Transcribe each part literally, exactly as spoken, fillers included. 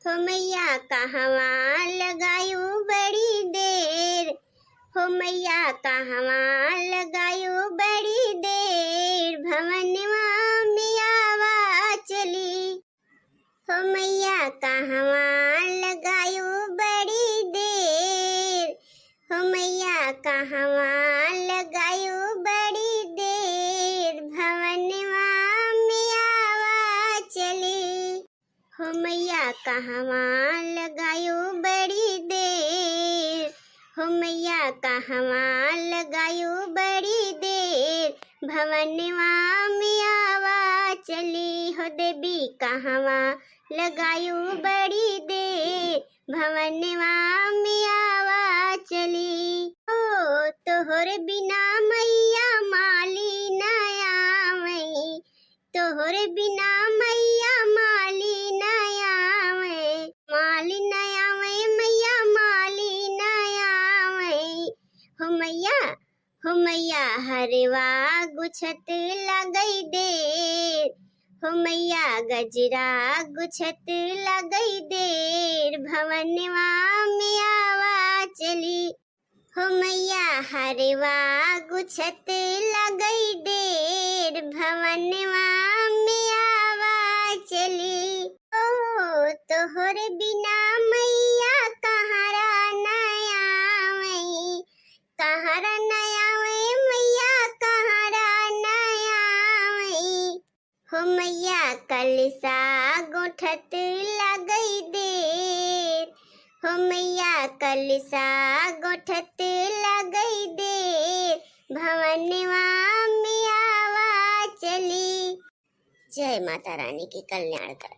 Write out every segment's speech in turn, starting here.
हो मैया कहवा लगायू बड़ी देर, हो मैया कहवा लगायू बड़ी देर, भवनवा में आवा चली। हो मैया कहवा लगायू बड़ी देर, हो मैया कहवा लगायू बड़ी देर, भवनवा में आवा चली। हो मैया कहवा लगायू बड़ी देर, हो मैया कहवा लगायू बड़ी देर, भवनवा में आवा चली। हो देवी कहवा लगायू बड़ी देर, भवनवा में आवा चली। ओ तोहर बिना मैया माली न आवई, तोहर बिना मैया माली न आवई, माली न आवई मैया माली न आवई। हो मैया, हो मैया हरवा गुछत लगई देर, हो मैया गजरा गुछत लगई देर, भवनवा में आवा चली। हो मैया हरवा गुछत लगई देर, भवनवा में आवा चली। ओ तोहर बिना मैया कहरा न आवई, कहरा न आवई मैया कहरा न आवई। हो मैया कलसा गोठत लगई देर, हो मैया कलसा गोठत लगई देर, भवनवा में आवा चली। जय माता रानी के कल्याण कर।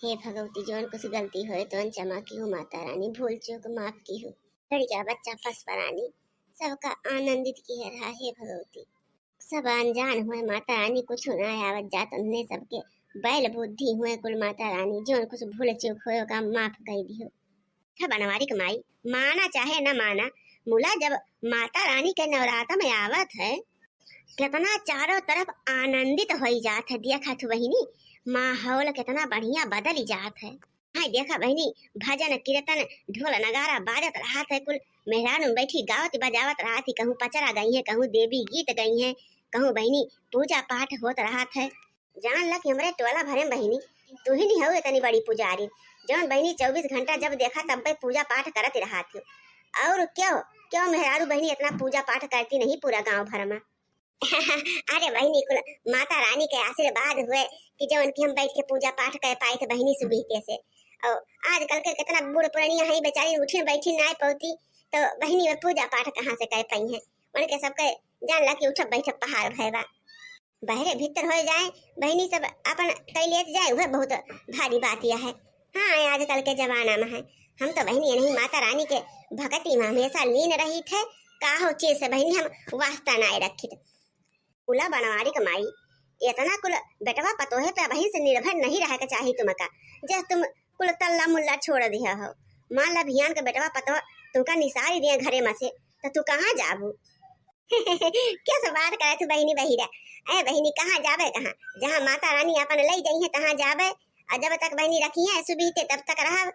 हे भगवती, जौन कुछ गलती होए तौन क्षमा किहु माता रानी, भूल चूक माफ किहु। लड़िका बच्चा पस परानी सबका आनंदित किहे रहा हे भगवती। सब अनजान हुए माता रानी, कुछ ना आवत जात उन्हें सबके बैल बुद्धि हुए कुल माता रानी, जौन कुछ भूल चूक होए ओका माफ कई दिहु। हे बनवारी क माई, माना चाहे न माना, मुला जब माता रानी के नवरात्र में आवत है, कितना चारों तरफ आनंदित होई जात है। देखा थू बहिनी, माहौल कितना बढ़िया बदली जात है। हाँ देखा बहिनी, भजन कीर्तन ढोल नगारा बाजत रहत है, कुल मेहरारू बैठी गावत बजावत रहत ही, कहूँ पचरा गई है, कहूँ देवी गीत गई है, कहूँ बहिनी पूजा पाठ होत रहत है। जान ला कि हमरे टोला भरे में बहिनी, तू ही नहीं हऊ इतनी बड़ी पुजारी, जौन बहिनी चउबीस घंटा जब देखा तब पे पूजा पाठ करत रहत हो। और क्यों, क्यों मेहरारू बहिनी इतना पूजा पाठ करती नहीं पूरा गांव भर में? अरे बहिनी, कुल माता रानी के आशीर्वाद हुए कि जौन कि हम बैठ के पूजा पाठ कर पाए थे बहिनी सुबीते से। और आजकल के कितना बूढ़ पुरानिया है बेचारी, उठी बैठी ना पौती, तो बहिनी वे पूजा पाठ कहाँ से कर पाई हैं? उनके सबके जान ला कि उठब बैठब पहाड़ भय बा। बहरे भीतर हो जाए, बहिनी सब अपन कई लेत जाए, वह बहुत भारी बात यह है। हाँ, आजकल के जमाना में है, हम तो बहिनी नहीं माता रानी के भक्ति में हमेशा लीन रही थे। का हो चीज से बहिनी हम वास्ता नाय रखित। कुला बनवारी क माई, इतना कुल बेटवा पतोहे पे बहिन से निर्भर नहीं रहे के चाही तुमका, जस तुम कुल तल्ला मुल्ला छोड़ दिया हो। मान ला भियान के बेटवा पतोह तुमका निसारी दिया घरे में से, तो तू कहाँ जाबू? कैसे बात करे तू बहिनी बहिरा? ए बहिनी, कहाँ जाबे, कहाँ? जहाँ माता रानी अपन लई जाई है तहाँ जाबे। और जब तक बहिनी रखी है सुबीते तब तक रहब।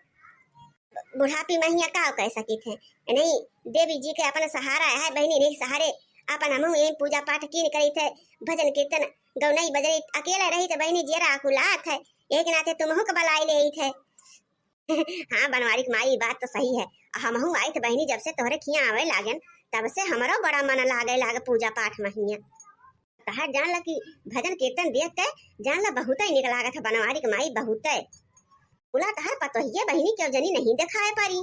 बुढ़ापी महिया का कह सकित है? नहीं, देवी जी के अपन सहारा है बहिनी, नहीं सहारे अपन हमहू यही पूजा पाठ कीन करी थे, भजन कीर्तन गौनई बजरी अकेले रही थे बहिनी, जेरा अकुलात है, एक नाते तुमहू के बलाई ले थे। हाँ बनवारी क माई, ई बात तो सही है। हमहू आई थे बहिनी, जब से तोहरे खिया आवे लागन, तब से हमरो बड़ा मन लागे लागे पूजा पाठ महिया। तहार जान ला कि भजन कीर्तन देख के जान ला बहुते निक लागत है बनवारी क माई, बहुते। उला तहार पतोहिए बहिनी क्यों जनी नहीं दिखाए पारी।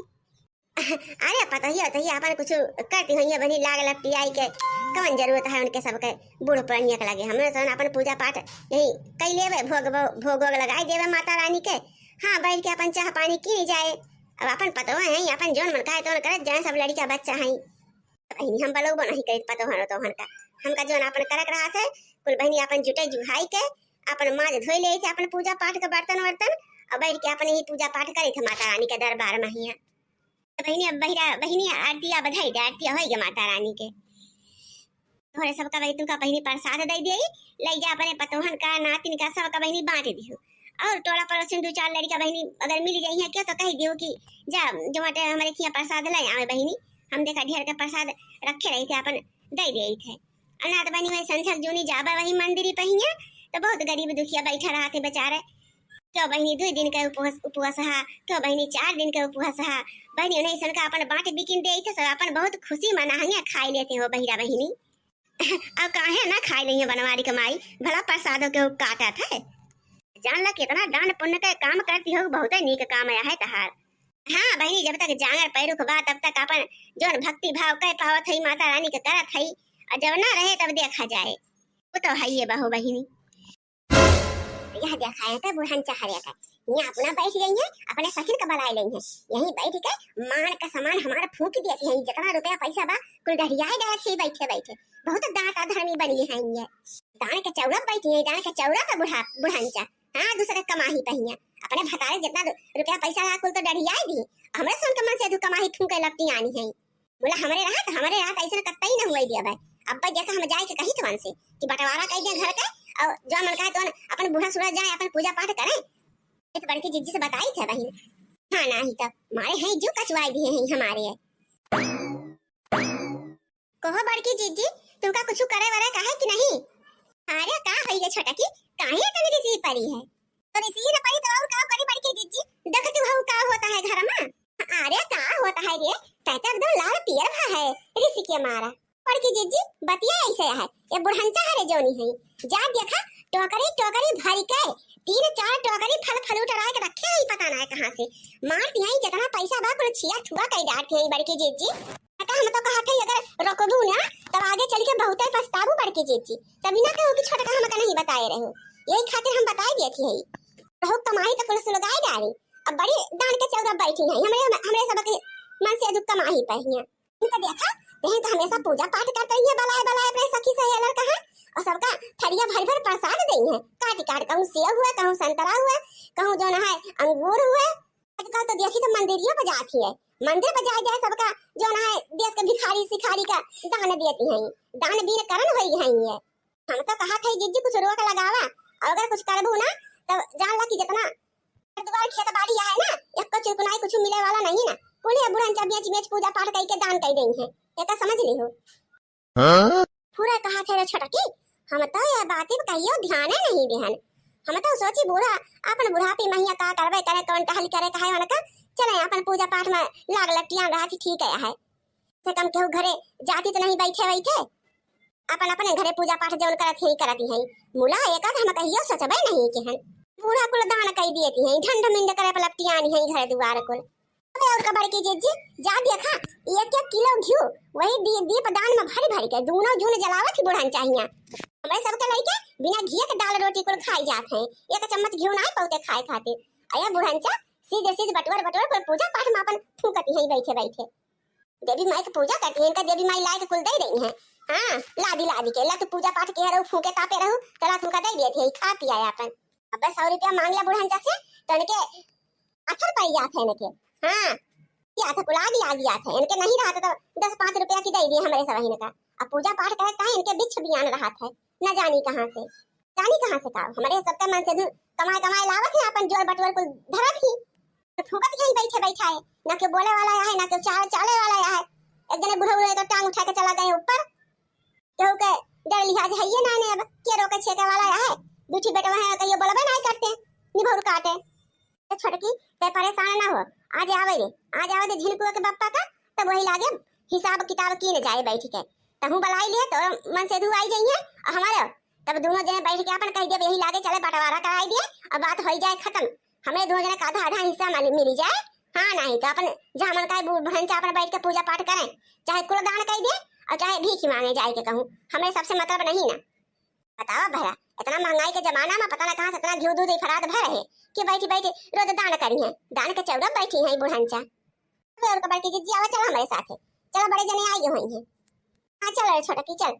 अरे पतोहिए, पतोहिए अपन कुछ करती हुई बहिनी, लाग लपटी आई के कौन जरूरत है उनके सबके, बूढ़ पुरानिया के लगे। हमरे सन अपन पूजा पाठ यही कई लेवे, भोग भोग वोग लगाई देवे माता रानी के। हाँ, बैठ के अपन चाह पानी की जाए। अब अपन पतोह है, अपन जौन मन कहे तौन करत जाए, सब लड़िका बच्चा है। बहिनी हम बलौबो नहीं करित पतोहन तोहन का, हमका जौन आपन करक रहा थे, कुल बहिनी आपन जुटे जुहाई के आपन माज धोई ले थे, आपन पूजा पाठ के बर्तन वर्तन, और बैठ के आपन यही पूजा पाठ करे थे माता रानी के दरबार में हिया। तो बहिनी अब बहिरा बहिनी आरतिया बधाई दे, आरतिया होई गे माता रानी के। तोहरे सबका बहिनी तुमका बहिनी प्रसाद दे दिए, ले जा अपने पतोहन का नातिन का सबका बहिनी बांट दियो। और टोला पड़ोसी में दो चार लड़का बहिनी अगर मिल जाई है क्या, तो कह दियो कि जा, जो बाटे हमरे खिया प्रसाद ले आवे बहिनी, हम देखा ढेर के प्रसाद रखे रही थे, अपन दे दे थे। अनाथ बहिनी में संझक जूनी जाबा वही मंदिर पहिया, तो बहुत गरीब दुखिया बैठा रहा थे बेचारे। क्यों बहिनी दो दिन के उपवास, उपवास हा, क्यों बहिनी चार दिन के उपवास हा। बहिनी उन्हें सन का अपन बांट बिकिन दे थे, सब अपन बहुत खुशी मना हंगे खाई लेते हो बहिरा बहिनी। अब काहे ना खाई लेंगे बनवारी कमाई, भला प्रसादों के काटा थे। जान ला कितना दान पुण्य के काम करती हो, बहुत नीक काम आया है तहार। हाँ बहिनी, जब तक जांगर पैरुख बा तब तक अपन जौन भक्ति भाव कह पावत है माता रानी के करत है, और जब ना रहे तब देखा जाए। वो तो है ये बहू बहिनी। यह देखा है तो बुढ़न चाह रहे का, यहाँ अपना बैठ गई है, अपने सखिन का बुलाए लेंगे, यहीं बैठ के मान का सामान हमारा फूंक देती है, जितना रुपया पैसा बा कुल डरियाए डालत है बैठे बैठे। बहुत दाता धर्मी बनी है ये। दान के चौरा बैठी है, दान के चौरा पे बुढ़ा बुढ़न चाह। हाँ, दूसरे कमाही पहिया, अपने भतारे जितना रु-, रुपया पैसा रहा कुल तो डरियाए दी, हमरे सोन के मन से दू कमाही फूंके लगती आनी है। बोला हमरे रहत, हमरे रहत ऐसे कतई न हुए दिया भाई। अब भाई देखा हम जाए के कही तुमन से कि बंटवारा कर दे घर के, और जो मन कहे तो अपन बूढ़ा सूढ़ा जाए अपन पूजा पाठ करे। एक बड़की जिज्जी से बताई थे बहिन। हाँ ना ही तो मारे हैं जो कचवाई दिए हैं हमारे है। कहो बड़की जिज्जी, तुमका कुछ करे वरे का है कि नहीं? अरे का होई रे छोटकी, काहे इतनी रिसी पड़ी है? तो रिसी न पड़ी तो और का करी बड़की जिज्जी? देख तू हऊ का होता है घर में। अरे का होता है रे, तै तो एकदम लाल पियर भा है रिसी के मारा। बड़की जिज्जी, बतिया ऐसे है, ये बुढ़ंचा हरे जोनी है, जा देखा टोकरी टोकरी भरी के तीन चार टोकरी फल फलूट राय के रखे है, पता ना है कहाँ से मार दिया, जितना पैसा बा कुल छिया छुआ कई डाट है बड़की जिज्जी। छोटका हम तो कहा थे अगर रोकबू ना तब आगे चल के बहुते पछताबू बड़की जिज्जी। तभी ना कहो कि छोटका हमका नहीं बताए रहो, यही खातिर हम बताए दिए थी। बहुत कमाई तो कुल सुलगाए डाली। अब बड़ी दान के चौरा बैठी है, हमरे हमरे सबके मन से अधिक कमाई पे हिया। इनका देखा, यही तो हमेशा पूजा पाठ करते ही है, बलाए बलाए अपने सखी सहेलर कहा, और सबका थरिया भर भर प्रसाद दे है, काट काट, कहूँ सेव हुआ, कहूँ संतरा हुआ, कहूँ जो ना है अंगूर हुआ। आजकल तो देखी तो मंदिरियों पर जाती है, मंदिर पर जाए जाए सबका जो ना है देश के भिखारी सिखारी का दान देती हैं, दान बीन करन होई है ये। हम तो कहा थे जिज्जी कुछ रोक लगावा, और अगर कुछ करबू ना तो जान ला कि जितना घर दुआर खेत बाड़ी है ना, एक चिरकुनाई कुछ मिले वाला नहीं ना, कुल ये बुढ़न जब बेच बेच पूजा पाठ करके दान कर देई है, ये तो समझ ली हो। हाँ? पूरा कहा थे रे छोटकी, हम तो ये बात पे कहियो ध्यान नहीं देहन। हम तो सोची बूढ़ा अपन बुढ़ापी महिया का करबे करे, कौन टहल करे कहे उनका, चले अपन पूजा पाठ में लाग लटिया रहा थी ठीक है। से कम केहू घरे जाती तो नहीं बैठे बैठे, अपन अपने घरे पूजा पाठ जौन करत ही करत ही। मुला एका तो हम कहियो सोचबे नहीं के हन। बूढ़ा कुल दान कई दिए थी हैं, ढंड मिंड करे पलपटियानी है घर दुआर कुल। अबे और का बड़की जिज्जी, जा देखा, एक एक किलो घिउ वही दी-, दीप दान में भरी भरी के दोनों जून जलावत ही बुढ़न चाहिया। हमरे सबके लइके बिना घिया के दाल रोटी कुल खाई जात हैं, एक चम्मच घिउ ना पौते खाए खातिर। अया बुढ़न चा सीज सीज बटवर बटवर कुल पूजा पाठ में अपन फूकती है बैठे बैठे। देवी माई के पूजा करती है, इनका देवी माई लाए के कुल दे रही है। हाँ, लादी लादी के ला तू पूजा पाठ के रहू, फूके तापे रहू, तो ला तुमका दे दिए थे, खा पिया अपन। अबे सौ रुपया मांग लिया बुढ़न चा से, तो इनके अथर पड़ जात है इनके। हाँ, या तो कुल आगी आगी आत है, इनके नहीं रहा तो दस पाँच रुपया की दे दिए हमरे सब इनका। अब पूजा पाठ करे ताहे इनके बिछ बियान रहत है, न जानी कहाँ से, जानी कहाँ से का। हमरे सबके मन से धु-, कमाए कमाए लावत है, अपन जोर बटोर कुल धरत ही। तो फूकत यहीं बैठे बैठा है, ना के बोले वाला है, ना के चाल चाले वाला है। एक जने बूढ़ा बूढ़ा तो टांग उठा के चला गए ऊपर। केहू के डर लिहाज है ये ना ने, अब के रोके छेके वाला है। दूठी बेटवा है, कहियो बोलबे नहीं करते, निभौर काटे। ए छोटकी, ते परेशान ना हो, आज आवे रे, आज आवे दे झिनकुआ के बप्पा का, तब वही लागे हिसाब किताब कीन जाए बैठ के। तहूँ बलाई लिए तो मन से धु आई जाइए, और हमारे तब दोनों जने बैठ के अपन कह दिए, यही लागे चले बंटवारा कराई दिए और बात हो जाए खत्म। हमें दोनों जने का आधा आधा हिस्सा मिल, मिल जाए। हाँ, नहीं तो अपन जहाँ मन का बूढ़ भंचा अपन बैठ के पूजा पाठ करें, चाहे कुल दान कर दे और चाहे भीख मांगे जाए के कहूँ, हमें सबसे मतलब नहीं ना। बतावा भला, इतना महंगाई के जमाना में पता ना कहाँ से इतना घिउ दूध इफराद भर है कि बैठी बैठी रोज दान करी है, दान के चौरा बैठी है बुढ़न चा। अबे और का बड़की जिज्जी आवा, चला हमारे साथ है, चला बड़े जने आई हुई हैं। हाँ चल रे छोटकी चल।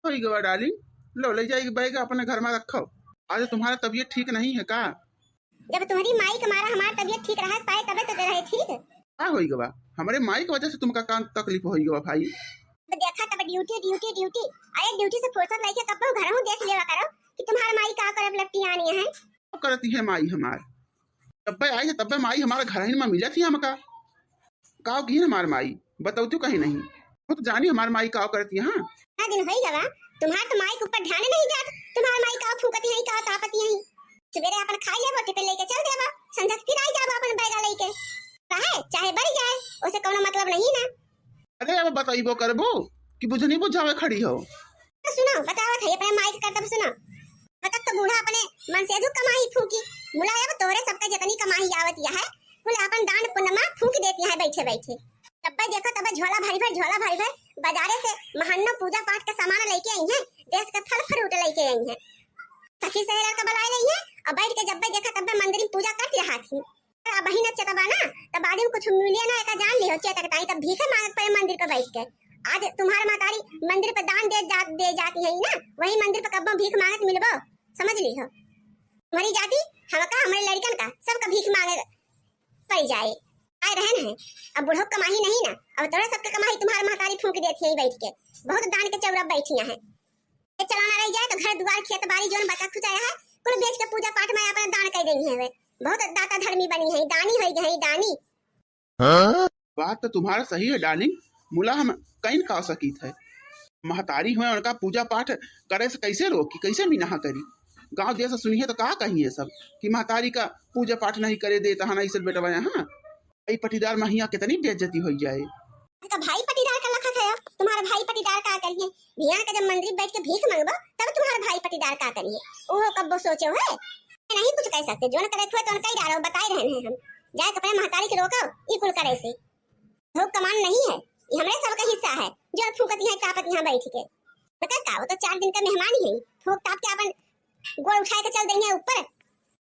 होई गवा डार्लिंग, लो ले जाइके बैग अपने घर में रखो। आज तुम्हारा तबीयत ठीक नहीं है का? जब तुम्हारी माई के मारा हमार तबीयत ठीक रहा पाए तबे तो रहे ठीक। का होई गवा? हमारे माई की वजह से तुमका का तकलीफ होई गवा भाई? अब देखा तब ड्यूटी ड्यूटी ड्यूटी, अरे ड्यूटी से फुर्सत लेके कब घर हूँ देख लेवा करो। कि तुम्हार माई का करब लपटियानी है? का करती है माई हमार? तब्बे आई है, तब्बे माई हमार घर ही में मिलत ही हमका। का की हमार माई? बतौतू कहीं नहीं। वो तो जानी हमार माई का करती है। हाँ। इतना दिन होई गवा, तुम्हार तो माई के ऊपर ध्यान नहीं जात। तुम्हार माई का फूकती है, का तापती है। सुबेरे अपन खाई लेबो, टिफिन लेके चल देबो, संझा के फिर आई जाबो अपन बैगा लेके। रहे चाहे बरी जाए, उसे कौनो मतलब नहीं ना। अरे अब बताइबो करबो कि बुझनी बुझावे खड़ी हो। तो सुनो, बतावत है अपने माई के करतब सुनो। बतक तो बूढ़ा अपने मन से अजू कमाई फूकी। मुलायम तोरे सबके जितनी कमाई आवत यह है, कुल अपन दान पुण्य में फूक देती है बैठे बैठे। तब्बे देखो तब्बे झोला भरी भर, झोला भरी भर बाजारे से महन्नो पूजा पाठ के सामान लेके आई हैं, देश के फल फ्रूट लेके आई हैं। सखी सहेलर का बुलाए रही है और बैठ के जब्बे देखा तब्बे मंदिर में पूजा करती रहा थी। अब बहिन चेतबा ना, तब बाद में कुछ मिलिए ना, एका जान लियो चेतक ताई, तब भीखे मांगत पड़े मंदिर पे बैठ के। आज तुम्हारे महतारी मंदिर पे दान दे जा, दे जाती है ना, वही मंदिर पे कब्बो भीख मांगत मिलबो, समझ ली हो। हमारी जाति, हमका, हमारे लड़कन का, सबका भीख मांगे पड़ जाए। आए रहन है, अब बुढ़ो कमाही नहीं ना, अब तोरा सबके कमाही तुम्हारे महतारी फूंक देती है बैठ के। बहुत दान के चौरा बैठी है। ये चलाना रह जाए तो घर दुआर खेत बाड़ी जोन बचा खुचाया है, कुल बेच के पूजा पाठ में अपना दान कर देंगे हवे। बहुत दाता धर्मी बनी है, दानी होई गई है, दानी। हाँ? बात तो तुम्हारा सही है डार्लिंग, मुला हम कहीं का सकीत है। महतारी हुए उनका पूजा पाठ करे से कैसे रोकी, कैसे मिनाहा करी? गांव देश सुनिए तो का कहिए सब कि महतारी का पूजा पाठ नहीं करे देता है ना इसे बेटवा यहाँ। भाई पटीदार महिया कितनी बेइज्जती होई जाए। का भाई पटीदार का लखत है, तुम्हारा भाई पटीदार का करिए? भियान का जब मंदिर बैठ के भीख मांगबो तब तुम्हारा भाई पटीदार का करिए? ओहो कब्बो सोचो है, नहीं कुछ कह सकते, जोन करे हुए तो उनका ही डालो, बताए रहे हैं हम। जाए के अपने महतारी के रोको, ई कुल करे से। भोग कमान नहीं है, ये हमरे सबका हिस्सा है, जो फूकत यहाँ तापत यहाँ बैठ के। बता का, वो तो चार दिन का मेहमान ही है, फूक ताप के अपन गोड़ उठाए के चल देंगे ऊपर।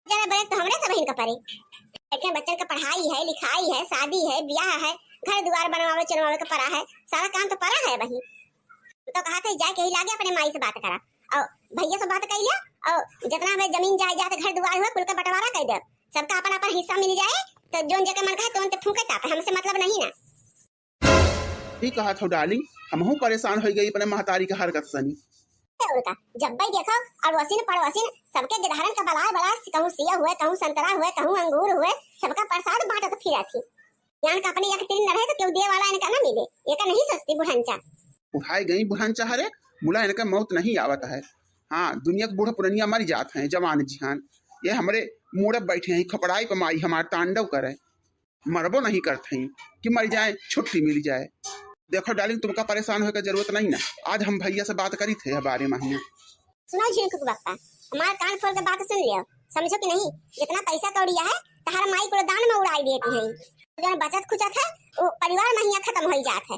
जरा बड़े तो हमरे सब हिन का परे। इतने बच्चन का पढ़ाई है, लिखाई है, शादी है, ब्याह है, घर दुआर बनवावे चलवावे का पड़ा है, सारा काम तो पड़ा है वही। तो कहा था जाए के ही लागे अपने माई से बात करा और भैया से बात कर लिया और जितना हमें जमीन जायदाद घर दुआर हुआ कुल का बंटवारा कर दे, सबका अपन अपन हिस्सा मिल जाए। तो जोन जगह मन कहे तो उनते फूके तापे, हमसे मतलब नहीं ना। ठीक कहा था डार्लिंग, हमहू परेशान हो गई अपने महतारी के हरकत सनी। और का, जब भाई देखो, अड़ोसिन पड़ोसिन सबके गिधारन का बलाय बलाय, कहूँ सेव हुए, कहूँ संतरा हुए, कहूँ अंगूर हुए, सबका प्रसाद बांटत फिरा थी। जान का अपने एक तीन न रहे तो क्यों दे वाला इनका ना मिले, ये का नहीं सोचती बुढ़ंचा। उठाए गई बुढ़ंचा हरे, मुला इनका मौत नहीं आवत है। हाँ, दुनिया के बूढ़ा पुरनिया मर जात हैं, जवान जिहान। ये हमरे मूड़े बैठे हैं, खपड़ाई पे माई हमार तांडव करे। मरबो नहीं करत हई कि मर जाए, छुट्टी मिल जाए। देखो डार्लिंग, तुमका परेशान होए का जरूरत नहीं ना, आज हम भैया से बात करी थे यह बारे में। सुनो झिनकू के बप्पा, हमार कान खोल के बात सुन लियो, समझो कि नहीं? जितना पैसा कौड़ी है, तहार माई कुल दान में उड़ाई देती है। जो बचत खुचत है, वो परिवार में ही खत्म हो जात है।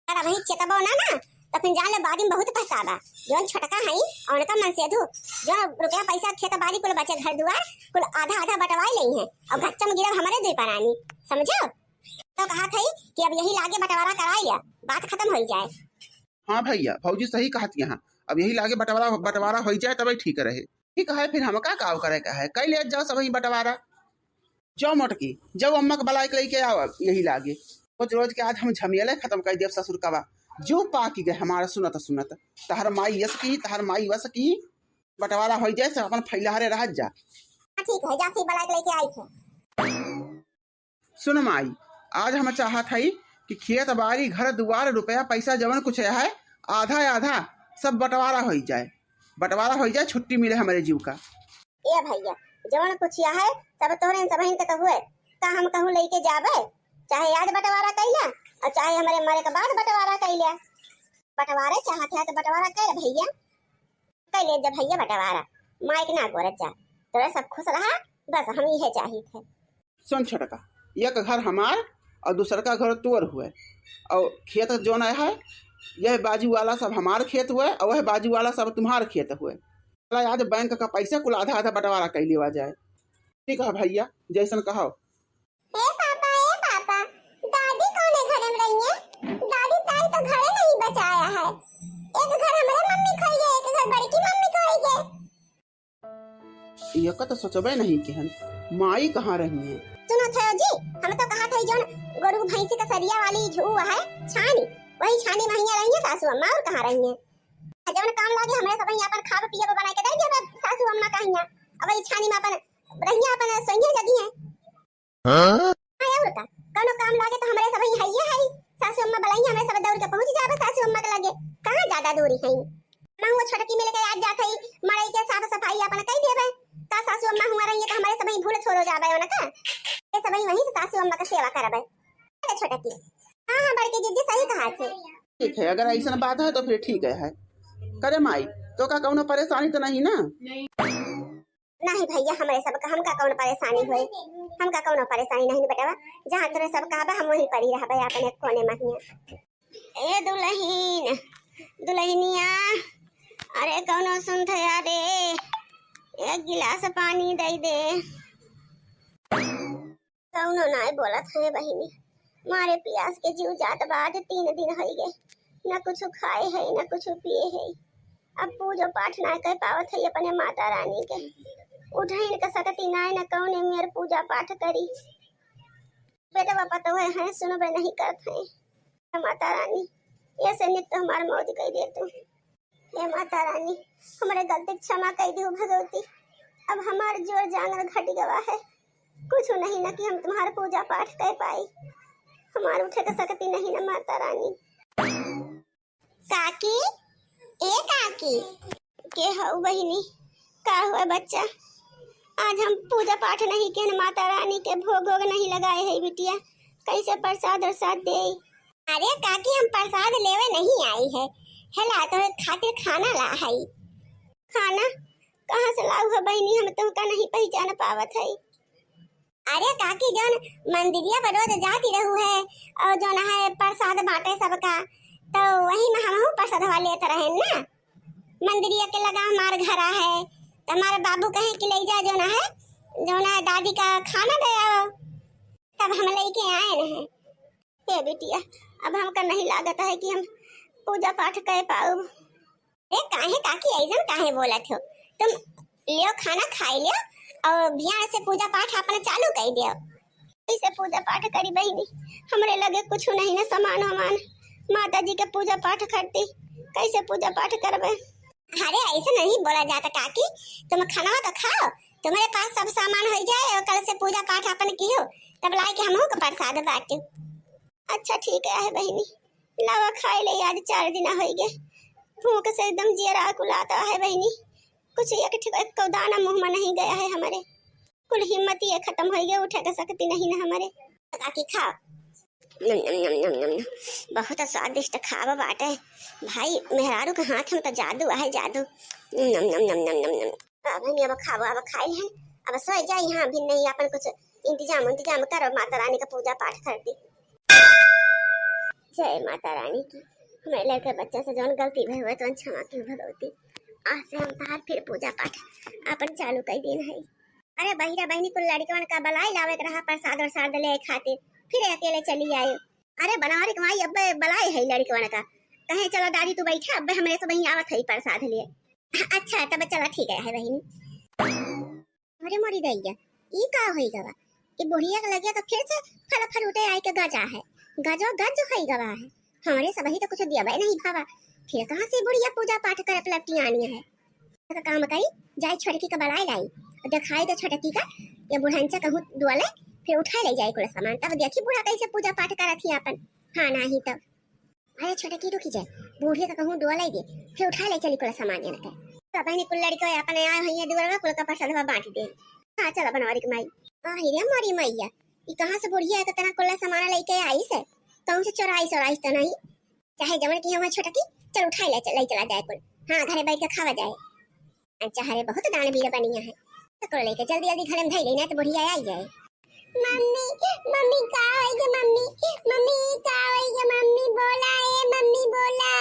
अगर वही चेतबो ना ना, तो फिर जान ले बाद में बहुत पछतावा। जोन छोटका है, उनका मन से धू, जो रुपया पैसा खेत बाड़ी कुल बचे घर दुआर, कुल आधा आधा बंटवाई लेई है, और घच्चा में गिरब हमारे दुई परानी, समझो? तो कहा थई कि अब यही लागे बंटवारा कराई लिया, बात खत्म हो जाए। हाँ भैया, भौजी सही कहत यहाँ, अब यही लागे बंटवारा, बंटवारा हो जाए तबे ठीक रहे। ठीक है, फिर हमका का करे का है, कई ले जाओ सब ही बंटवारा। जाओ मोटकी, जाओ अम्मा के बुलाए के लेके आओ अब यही लागे। रोज रोज के आज हम झमेले खत्म कर दिया ससुर का बा। जो पाकी गए हमारा सुनत सुनत, तहर माई यस की, तहर माई वस की, बंटवारा हो जाए सब अपन फैलहरे रह जा। हाँ, ठीक है, जा से बुलाए के लेके आई थे। सुन माई, आज हम चाहत हई कि खेत बाड़ी, घर दुआर, रुपया पैसा जवन कुछ है, आधा आधा सब बंटवारा होई जाए, बंटवारा होई जाए, छुट्टी मिले हमरे जीव का। ए भैया, जवन कुछ है सब तोहरे सबहिन के तो हुए, का हम कहूँ लेके जाबे? चाहे आज बंटवारा कैला और चाहे हमरे मरे के बाद बंटवारा कैला। बंटवारे चाहत है तो बंटवारा कर भैया, कर ले जब भैया बंटवारा, माइक ना गोरत जा, तोरा सब खुश रहा, बस हम इहे चाहित है। सुन छोटका, एक घर हमार और दूसर का घर तोर हुए, और खेत जोन है, यह बाजू वाला सब हमार खेत हुए और वह बाजू वाला सब तुम्हार खेत हुए। चला आज बैंक का पैसा कुल आधा आधा बंटवारा कर लेवा जाए। ठीक है भैया, जैसन कहो। ए पापा, ए पापा, दादी कौने घरे में रही है? दादी ताई तो घरे नहीं बचाया है। एक घर हमरे मम्मी खोई गए, एक घर बड़की मम्मी खोई गए। ये का तो सोचबे नहीं किहन, माई कहाँ रही है? सुनो थे जी, हम तो कहा थे जोन गोरू भैंसी का सरिया वाली झू है छानी, वही छानी महिया रही है सासू अम्मा, और कहाँ रही है? जवन काम लागे हमरे सबही आपन खाब पियब बनाइ के दइ देबे सासू अम्मा का हियाँ। अब ई छानी में आपन रहिया आपन सोइया जगी है। हाँ? हाँ, और का? कौनो काम लागे तो हमरे सबही हइये हई। सासू अम्मा बुलाइए, हमरे सब दौड़ के पहुँच जाबे सासू अम्मा के लगे। कहाँ ज्यादा दूरी है? मैं वो छोटकी मिल के आज जात हई, मड़ई के साफ सफाई आपन कइ देबे। का सासू अम्मा हुआँ रहिए तो हमरे सबही भूल छोड़ो जाबे हो ना का? ये सबही वहीं से सासू अम्मा के सेवा करबे। अरे छोटकी। हाँ, हाँ, बड़की जीजी सही कहा थे। ठीक है, अगर ऐसन बात है तो फिर ठीक है, है। करे माई, तो का कौनो परेशानी तो नहीं ना? नहीं भैया, हमरे सबका, हमका कौन परेशानी होई? हमका कौनो परेशानी नहीं बेटवा, जहाँ तोरे सब कहबा हम वहीं पड़ी रहबे अपने कोने महिया। ए दुलहिन, दुलहिनिया, अरे कौनो सुनत है रे, एक गिलास पानी दइ दे। कौनो नाय बोलत है बहिनी, मारे पियास के जीव जात बा। आज तीन दिन होइ गए, न कुछ खाए है न कुछ पिए है। अब पूजो पाठ ना कर पावत है अपने माता रानी के। उठइन के सकती नाय, न कौने मेर पूजा पाठ करी। बेटवा पतोह है, सुनबे नहीं करत है। माता रानी, ऐसे नित हमार मौज कइ दे तू। हे माता रानी, हमरे गलती के क्षमा कइ दियो भगवती। अब हमार जोर जांगर घट गवा है, कुछ नहीं न कि हम तुम्हार पूजा पाठ कइ पाई। हमार उठे के सकती नहीं न माता रानी। काकी, ए काकी। के हऊ बहिनी? का हुआ बच्चा? आज हम पूजा पाठ नहीं केन, माता रानी के भोग वोग नहीं लगाए है बिटिया, कैसे प्रसाद उरसाद देई? अरे काकी, हम प्रसाद लेवे नहीं आई है, हेला तो खातिर खाना ला हई। खाना कहाँ से लाऊ है बहिनी, हम तुमका नहीं पहचान पावत है। अरे काकी, जौन मंदिरिया पर रोज जाती रहू है और जौन है प्रसाद बांटे सबका, तो वही में हमहू प्रसादवा लेत रहे ना। मंदिरिया के लगा हमार घरा है, तो हमारे बाबू कहे कि ले जा जौन है, जौन है दादी का खाना दे आओ, तब हम लेके आए रहे। हे बिटिया, अब हमका नहीं लागत है कि हम पूजा पाठ कर पाउब। ए, काहे काकी ऐसन काहे बोलत हो? तुम लियो खाना खाई लियो और भियान से पूजा पाठ अपना चालू कर दियो। कैसे पूजा पाठ करी बहिनी? हमरे लगे कुछ नहीं न सामान हमान। माता जी के पूजा पाठ करती, कैसे पूजा पाठ करबे? अरे ऐसे नहीं बोला जाता काकी, तुम खाना तो खाओ, तुम्हारे पास सब सामान हो जाए और कल से पूजा पाठ अपन कियो, तब लाए के हमहू के प्रसाद बांटू। अच्छा ठीक है बहिनी, लावा खाए ले, आज चार दिन होइ गए, भूख से एकदम जियरा कुलाता है बहिनी, कुछ एक ठिक एक दाना मुँह में नहीं गया है हमरे, कुल हिम्मत ही खत्म होइ गए, उठे के सकती नहीं ना हमरे। काकी खाओ। नम, नम, नम, नम, नम, नम। बहुत स्वादिष्ट खावा बाटे भाई, मेहरारू के हाथ में तो जादू है, जादू। नम, नम, नम, नम, नम, नम। अब हम अब खावा, अब खाई है, अब सोए जाई, यहाँ भी नहीं अपन कुछ इंतजाम उंतजाम करो, माता रानी का पूजा पाठ कर दी। जय माता रानी की। हमारे लड़के बच्चा से जौन गलती भई हुए तो क्षमा की भगवती। आज से हम तहार फिर पूजा पाठ अपन चालू कर दिन है। अरे बहिरा बहिनी कुल लड़कवन का बलाई लावे के रहा प्रसाद वरसाद ले खातिर, फिर अकेले चली आए। अरे बनवारी के माई अब्बे बलाई है लड़कवन का, कहे चलो दादी तू बैठा, अब्बे हमरे सब वहीं आवत है प्रसाद लिए। अच्छा तब चला ठीक है, है बहिनी। अरे मोरी दैया, ई का होई गवा? ई बुढ़िया के लगिया तो फिर से फल फ्रूटे आई के गजा है। गजो गज होई गवा है। हमरे सबही तो कुछ दिया नहीं भावा। फिर कहाँ से बुढ़िया पूजा पाठ करे पलटियानी है? तो काम करी, जाए छोटकी का बलाई लाई। और दिखाई दे छोटकी का, ये बुढ़ंचा कहूँ दुआले, फिर उठाए ले जाए कुल सामान। तब देखी बूढ़ा कैसे पूजा पाठ करत ही अपन। हाँ, नाही तो। अरे छोटकी रुकी जाए, बूढ़े का कहूँ दुआ लाई दे, फिर उठा ले चली कुल सामान यहाँ के। तो बहनी कुल लड़के अपने आए हुई है दुआर में, कुल का प्रसाद बांट दे। हाँ, चलो बनवारी की माई। आ, रे मोरी मैया, ई कहाँ से बुढ़िया है, कितना कुल सामान लेके आई से? कहूँ से चोराई, चोराई तो नहीं? चाहे जवन की हमार छोटकी, चल उठाई ले, ले चला जाए कुल। हाँ, घरे बैठ के खावा जाए। अच्छा, हरे बहुत दानवीर बनिया है। तो कुल लेके जल्दी जल्दी घरे में धई लेना, तो बुढ़िया आई जाए। मम्मी, मम्मी का होई गे मम्मी? मम्मी का होई गे मम्मी? बोला ए मम्मी बोला।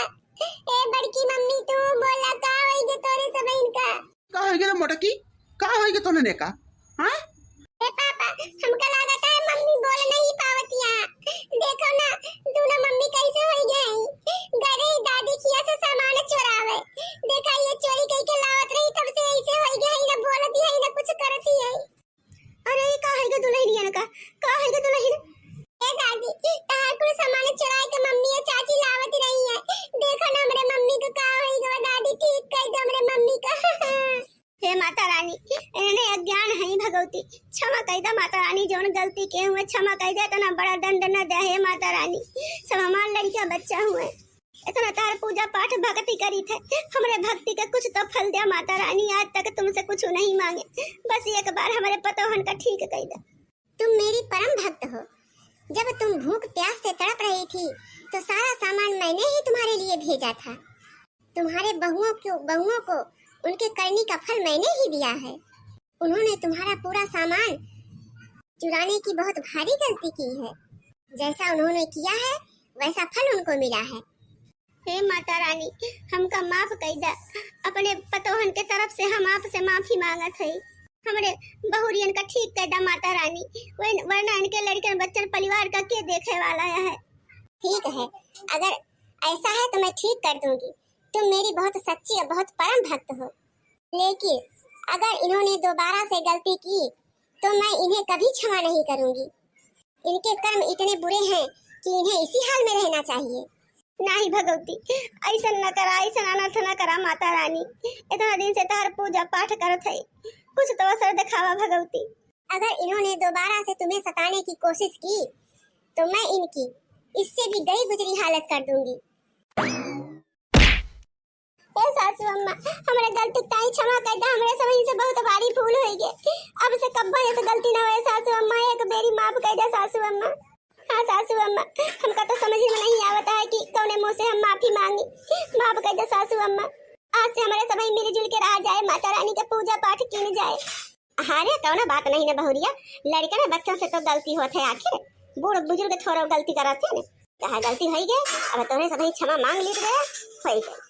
ए बड़की मम्मी तू बोला का होई गे तोरे सब इनका? का होई गे रे मोटकी? का होई गे तोने ने का? हाँ? ए पापा, हमका लागत है मम्मी बोल नहीं पावतिया। देखो ना, दोनों मम्मी कैसे होई गई। गई दादी खिया से सामान चोरावे। देखा ये चोरी कई के लावत रही, तब से ऐसे होई गई, ना बोलती है, ना कुछ करती है। अरे, ई का है गे दुलहिनियन का? का है गे दुलहिन? ए दादी, तहार कुल सामान चुराई के मम्मी और चाची लावत रही है। देखो ना हमरे मम्मी को का होई गवा दादी, ठीक कर दो हमरे मम्मी का। हे माता रानी, इन्हें अज्ञान है भगवती, क्षमा कर दे माता रानी, जौन गलती के हुए क्षमा कर दे, इतना बड़ा दंड न दे हे माता रानी, सब हमार लड़का बच्चा हुए, इतना तार पूजा पाठ भक्ति करी थे, हमरे भक्ति का कुछ तो फल दे माता रानी, आज तक तुमसे कुछ नहीं मांगे, बस एक बार हमरे पतोहन का ठीक कर दे। तुम मेरी परम भक्त हो। जब तुम भूख प्यास से तड़प रही थी, तो सारा सामान मैंने ही तुम्हारे लिए भेजा था। तुम्हारे बहुओं को, बहुओं को उनके करनी का फल मैंने ही दिया है। उन्होंने तुम्हारा पूरा सामान चुराने की बहुत भारी गलती की है। जैसा उन्होंने किया है, वैसा फल उनको मिला है। हे माता रानी, हमका माफ कई दा। अपने पतोहन के तरफ से हम आपसे माफी मांगत हई। हमरे बहुरियन का ठीक कई दा माता रानी, वे-, वरना इनके लड़कन बच्चन परिवार का के देखे वाला है। ठीक है, अगर ऐसा है तो मैं ठीक कर दूंगी। तुम मेरी बहुत सच्ची और बहुत परम भक्त हो, लेकिन अगर इन्होंने दोबारा से गलती की तो मैं इन्हें कभी क्षमा नहीं करूंगी। इनके कर्म इतने बुरे हैं कि इन्हें इसी हाल में रहना चाहिए। नहीं भगवती, ऐसा न करा, ऐसा अनर्थ न करा माता रानी। इतना दिन से तहार पूजा पाठ करत है, कुछ तो असर दिखावा भगवती। अगर इन्होंने दोबारा से तुम्हें सताने की कोशिश की तो मैं इनकी इससे भी गई गुजरी हालत कर दूंगी। ए सासू अम्मा, हमरे गलती ताई क्षमा कर दे, हमरे सबही से बहुत भारी भूल होई गे। अब से कब्बो ऐसे गलती ना होए सासू अम्मा, एक बेरी माफ कर दे सासू अम्मा। हाँ सासू अम्मा, हमका तो समझ में नहीं आवता है कि कौने मुंह से हम माफी मांगी। माफ कर दे सासू अम्मा, आज से हमरे सबही मिलजुल के रहा जाए, माता रानी के पूजा पाठ कीन जाए। हाँ रे, कौनो बात नहीं ना बहुरिया, लड़कन बच्चन से तो गलती होत है, आखिर बूढ़ बुजुर्ग थोड़ा गलती करत है ना, कहा गलती होई गए, अब तोहरे सबही क्षमा मांग लीत गए, होई गए।